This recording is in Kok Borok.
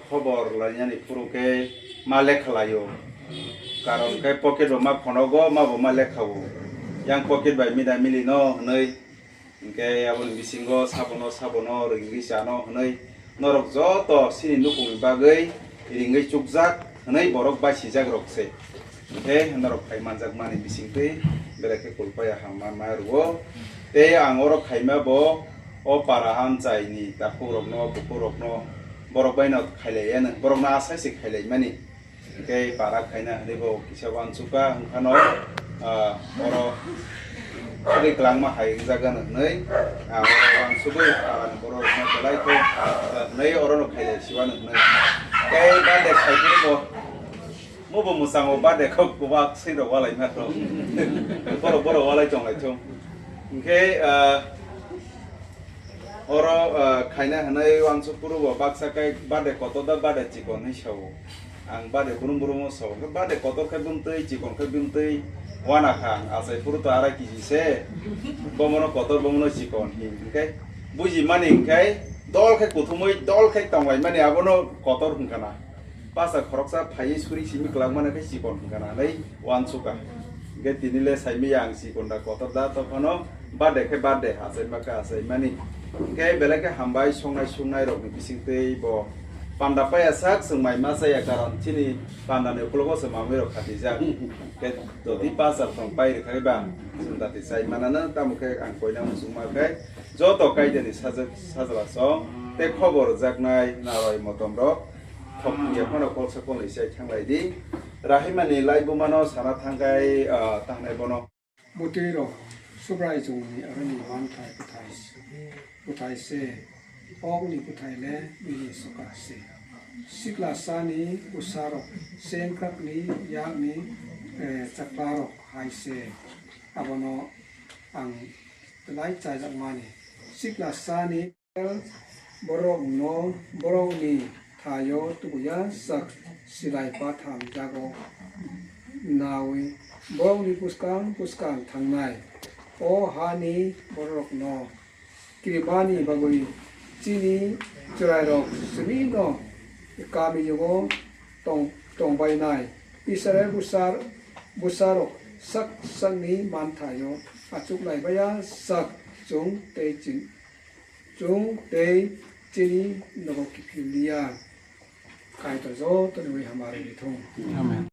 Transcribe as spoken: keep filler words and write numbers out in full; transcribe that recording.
Khobor lainani phuru khe ma lekha laio. Karon khe pocket bo ma phonogo, ma bo ma lekha o. Yang pocket bai mida mili no hwnwi. Hinkhe aboni bisingo sabono, sabono ringwi chano hwnwi norok joto chini nukhungni bagwi ringwi chukjak hwnwi borok baisijak rok se. Hinkhe norok khai manjakmani bisingtwi belai khe kulpaya hamma ma rwo. Tei ang oro khaima bo o para amchaini takhukrokno, bukhukrokno borok baino khailaiya, borokno asai se khailaimani. Hinkhe para khaina hwnwi bo kisa uansukha, wngkhano, ah, oro kwrwi kwlangma hai wngjago hwnwi, ah, oro uansugwi parani borok rokno belai khe, ah, hwnwi orono khailai siwano hwnwi. Tei birthday khai phuru bo, mo bo mwchango birthday kok kwbak swi rok walai ma rok. Borok, borok walai tong lai thung. Hinkhe, ah, Oro, ah, khaina hwnwi uansuk phuru bo baksa khe birthday kotor da birthday chikon hinwi sao. Ang birthday brum brum o sao. Khe birthday kotor khe bumtwi, chikon khe bumtwi wana kha. Ang achai phuru to arai kiji se. Bomono kotor, bomono chikon hin. Hinkhe buji mani hinkhe dol khe kuthumwi, dol khe tonglaimani abono kotor hwnkha na. Basa khoroksa phaiwi suri simi kwlangmani khe chikon hwnkha na hinwi uansukha. Hinkhe tini le saimanya ang chikon da kotor da, tophano birthday khe birthday, achaima khe achaimani. Hinkhe belai khe hambai songnai sungnairokni bisingtwi bo panda paiya sak chwng mai ma chaya, karon chini pandani ukologo se manwirok khatijak. Hinkhe jodi basa tong pai rwkhai ba chwng dati chai manano, tamo khe ang koina muchungma khe joto kaidani sajak sajla song tei khobor rwjaknai naroi motomrok. Thok ya phano kolsa kolni se thanglai di. Rahimani laibumano sana thangkai, ah, tangnai bono. Bwtwi rok Subrai chwngni aroni manthai bwthai, bwthai se, okni bwthai le bini soka se. Sikla sani bwsarok sengkrakni yakni, eh, chaklarok hai se. Abono ang belai chajakmani. Sikla sani Borokno borokni thaio tubuya sak silai batham jago naui borokni bwskang bwskang thangnai. O hani bororokno kirimani bagwi chini chwrairok simi'-no kami yugo tong-, tongbainai. Israil bwsar-, bwsarok sak sakni manthaio achuklaibaiya sak chwng tei chin-, Chwng tei chini nogo kiphil liya. Kaitor joto ni wi hamari rithung. Amen.